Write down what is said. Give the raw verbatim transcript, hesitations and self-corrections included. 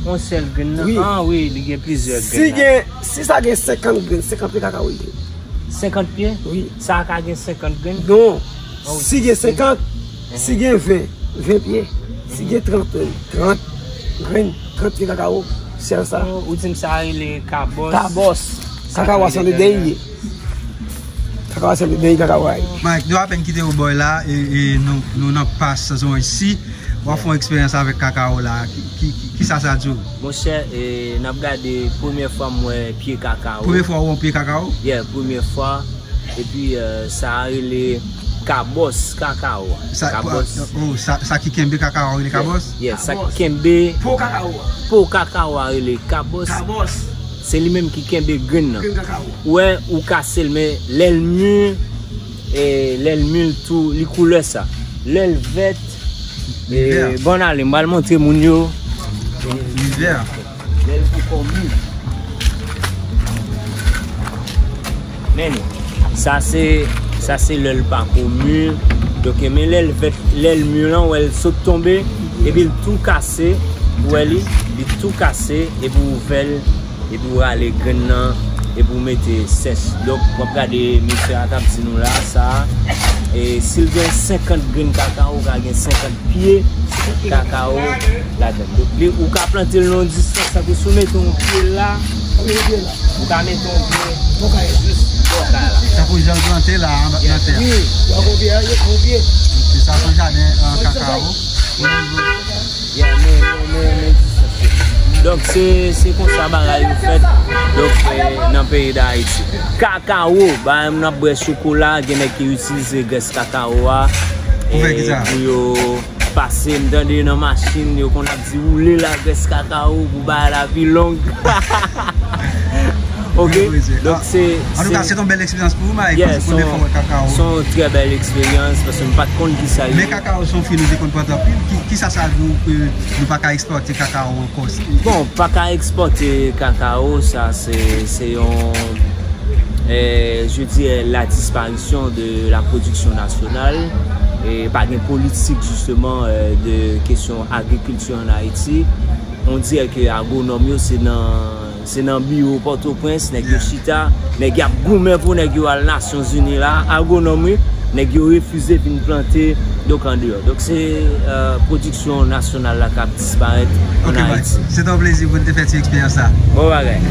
Yon sèl grenn nan? Wi. Ah wi, li gen plizyè grenn. Si gen, si sa gen senkant grenn, senkant pye kakawo li gen. Senkant pye? Wi. Sa a ka gen senkant grenn? Non. Oh, si gen senkant, si gen ven, ven pye. Si gen trant, trant grenn, trant pye kakawo, sèl sa. Oh, ou di m sa rele kabòs. Kabòs. Kakawo a sanble dèyè. Kakawo a sanble dèyè kakawo a ye. Mike, nou apèn kite ou bòy la, e, e nou, nou nan pas sezon isi. W ap fè yon eksperyans avèk kakawo la. Ki, ki, ki, kisa sa di w? Monchè, e, n ap gade premyè fwa m wè pye kakawo. Premyè fwa w wè yon pye kakawo? Yeah, premyè fwa. Epi, e, sa a rele kabòs kakawo. Sa, kabòs. Oh, sa, sa ki kenbe kakawo a rele kabòs? Yeah, sa ki kenbe po kakawo a. Po kakawo a rele kabòs. Kabòs. Se li menm ki kenbe grenn nan. Grenn kakawo. Ou wè, ou kase l, men lè l mi, e, lè l mi l tou, li koulè sa. Lè l vèt, e, bon, ale, m pral montre moun yo. Li vè. Lè l poko mi. Men, sa se, sa se lè l pako mi. Donk, men lè l vèt, lè l mi lan, ou wè l sot tonbe, epi l tou kase, ou wè li, li tou kase, epi w ouvè l, epi w rale grenn nan, epi w mete sèch. Donk, w ap gade mesye a k ap di nou la, sa, e, si l gen senkant grenn kakawo, ou ka gen senkant pye kakawo ladan l. Donk, li, ou ka plante l nan yon distans, tankou si w mete yon pye la, ou ka mete yon pye jis bò kay la. Tankou jan l plante la, anba, nan tè a. Wi, w ap yon pye, yon pye. Se sa, se yon jaden, e, kakawo. Yeah, men, men, men, men distans yo. Donk, se, se konsa bagay yo fèt. Donk, e, nan peyi Dayiti. Kakawo, ba, n ap bwè chokola, gen nèg ki itilize grès kakawo a, e, pou yo pase, m tande nan machin, yo konn ap di, woule lagrès kakawo pou bay la pi long. Ok? Donk, se, antouka, se, se yon bèl eksperyans pou ou, Mike, yeah, paske premye fwa w wè kakawo. Se yon trè bèl eksperyans, paske m pa t konn kisa l ye. Men kakawo se yon fwi nou te konn plante anpil. Ki, kisa sa di w ke nou pa ka ekspòte kakawo ankò? Bon, pa ka ekspòte kakawo, sa se, se yon, e, je dirais, la disparition de la production nationale. E pa gen politik, justement, e, de kesyon agrikilti an Ayiti. On dirait que agwonòm yo se nan, se nan biwo Pòtoprens nèg yo chita, nèg y ap goumen pou nèg yo al Nasyonzini la, agwonòm wi, nèg yo refize vin plante, donk, andeyò. Donk, se, e, pwodiksyon nasyonal la k ap disparèt an Ayiti. Ok, Mike. Se te yon plezi pou n te fè ti eksperyans sa. Bon bagay.